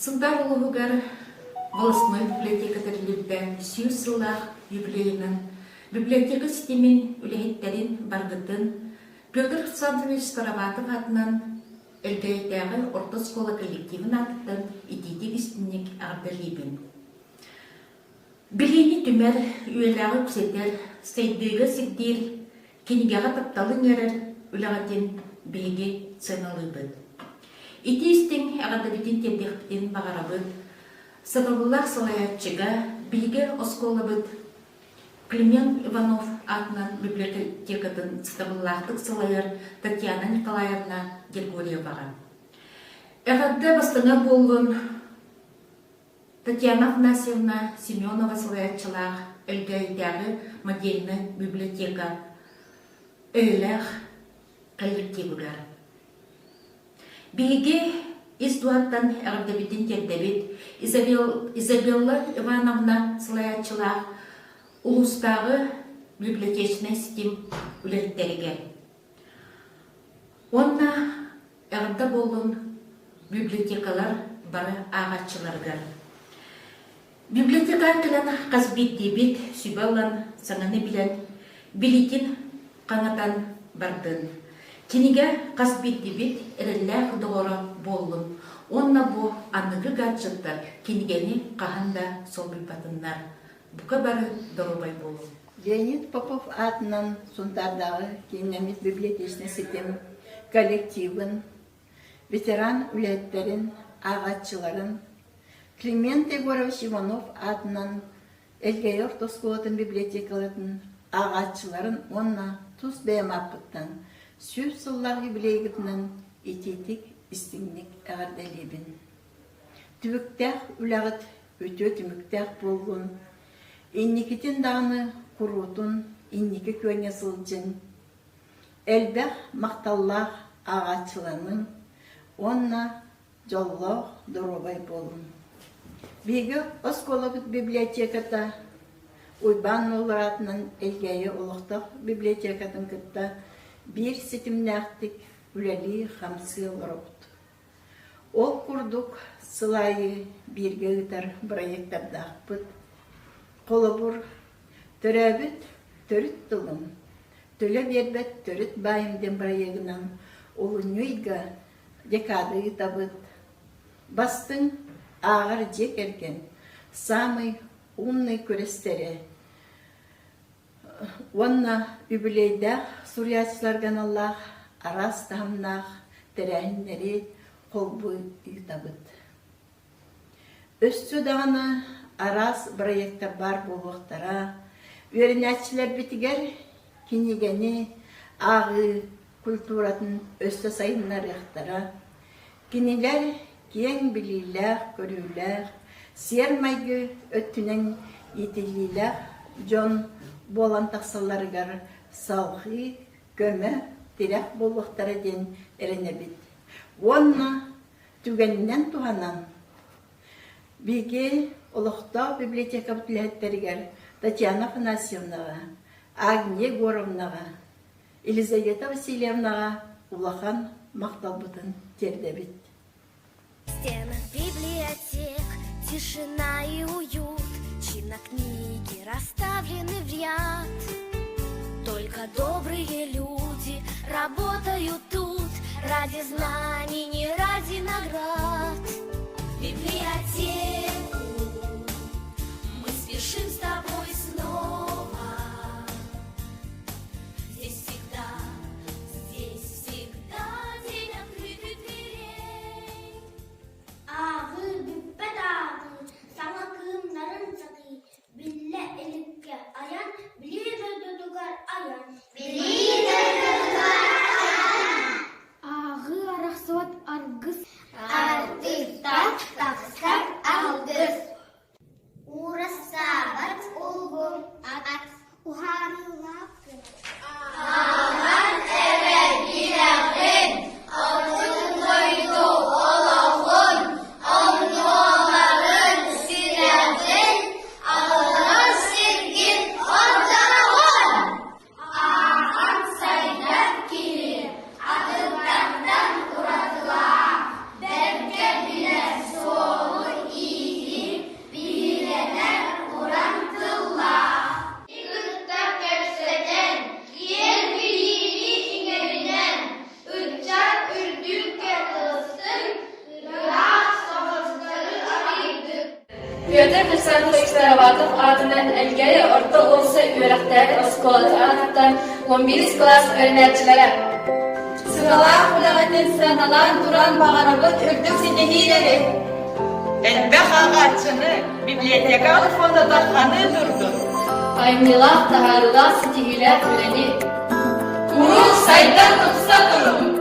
Сунтаар улууһугар волостной библиотека тэриллибитэ 100 сыллаах юбилейынан библиотека ситимин үлэһиттэрин баргытын Петр Александрович Староватов аатынан Элгээйитээҕи орто оскуола коллективын аатыттан итиитик истинник эҕэрдэлиибин. Билиини түмэр, үйэлээҕи үксэтэр, сайдыыга сирдиир, кинигэҕэ тапталы иҥэрэр үлэҕитин биһиги сыаналыыбыт. Ити истиҥ эҕэрдэбитин тиэрдиэхпитин баҕарабыт. Сатабыллаах салайааччыга биһиги оскуолабыт Климент Иванов аатынан библиотекатын сатабыллаахтык салайар Татьяна Николаевна Григорьеваҕа. Эҕэрдэ бастыҥа буоллун Татьяна Афанасьевна Семенова салайааччылаах Элгээйитээҕи модельнай библиотека өйүлээх коллективыгар. Биһиги ис дууһаттан эҕэрдэбитин тиэрдэбит Изабелла Ивановна салайааччылаах улуустааҕы библиотечнай ситим үлэһиттэригэр. Уонна эҕэрдэ буоллун библиотекалар бары ааҕааччыларыгар. Библиотекаҕа кэлэн хас биирдиибит сүбэ ылан, саҥаны билэн, билиитин хаҥатан бардын. Кинигэ хас биирдиибит эрэллээх доҕоро буоллун уонна бу аныгы гаджеттар кинигэни хаһан да солбуйбатыннар. Бука бары доруобай буолуҥ. Леонид Попов аатынан Сунтаардааҕы кииннэммит библиотечнай ситим коллективын, ветеран үлэһиттэрин, ааҕааччыларын Климент Егорович Иванов аатынан Элгээйи орто оскуолатын библиотекаларын ааҕааччыларын уонна тус бэйэм ааппыттан 100 сыллаах юбилейгытынан итиитик истиҥник эҕэрдэлиибин. Түбүктээх үлэҕит үтүө түмүктээх буоллун, инникитин даҕаны куруутун инники күөҥҥэ сылдьыҥ, элбэх махталлаах ааҕааччыланыҥ уонна дьоллоох, доруобай буолуҥ. Биһиги оскуолабыт библиотеката Уйбаан Нуолур аатынан Элгээйи олохтоох библиотекатын кытта биир ситимнээхтик үлэлии-хамсыы олоробут. Ол курдук сыл аайы бииргэ ыытар бырайыактардаахпыт. Холобур, төрөөбүт төрүт тылым, төлө биэрбэт төрүт баайым диэн бырайыагынан олунньу ыйга декада ыытабыт. Бастыҥ ааҕар дьиэ кэргэн саамай умный күрэстэрэ Уонна үбүлүөйдээх суруйааччыларга аналлаах араас таһымнаах тэрээһиннэри холбуу ыытабыт. Өссө даҕаны араас бырайыактар баар буолуохтара. Үөрэнээччилэрбитигэр кинигэни ааҕыы культуратын өссө сайыннарыахтара. Кинилэр киэҥ билиилээх-көрүүлээх, сиэр-майгы өттүнэн иитиллиилээх дьон буолан тахсалларыгар салҕыы көмө, тирэх буолуохтара диэн эрэнэбит. Уонна түгэнинэн туһанан, биһиги олохтоох библиотекабыт үлэһиттэригэр Татьяна Афанасьевнаҕа, Агния Егоровнаҕа Елизавета Васильевнаҕа улахан махталбытын тиэрдэбит. В стенах библиотек тишина и уют, Чинно книги расставлены в ряд. Только добрые люди работают тут Ради знаний, не ради наград. В библиотеку мы спешим с тобой снова. Здесь всегда, здесь всегда день открытых дверей. Ааҕыы бүппэт ааҕыы, саҥа кыымнарын сатыы, биллэ иликкэ айан, билии дойдутугар айан. Билии дойдутугар айан. Ааҕыы арахсыбат аргыс. Артыыстар. Староватов аатынан Элгээйи орто уопсай үөрэхтээх оскуолатын аатыттан 11 кылаас үөрэнээччилэрэ. Сыралаах үлэҕитин сыаналаан туран баҕарабыт үрдүк ситиһиилэри! Элбэх ааҕааччыны библиотека фондата ханыы турдун! Айымньылаах, таһаарыылаах, ситиһиилээх үлэни! Куруук сайдан тупса туруҥ!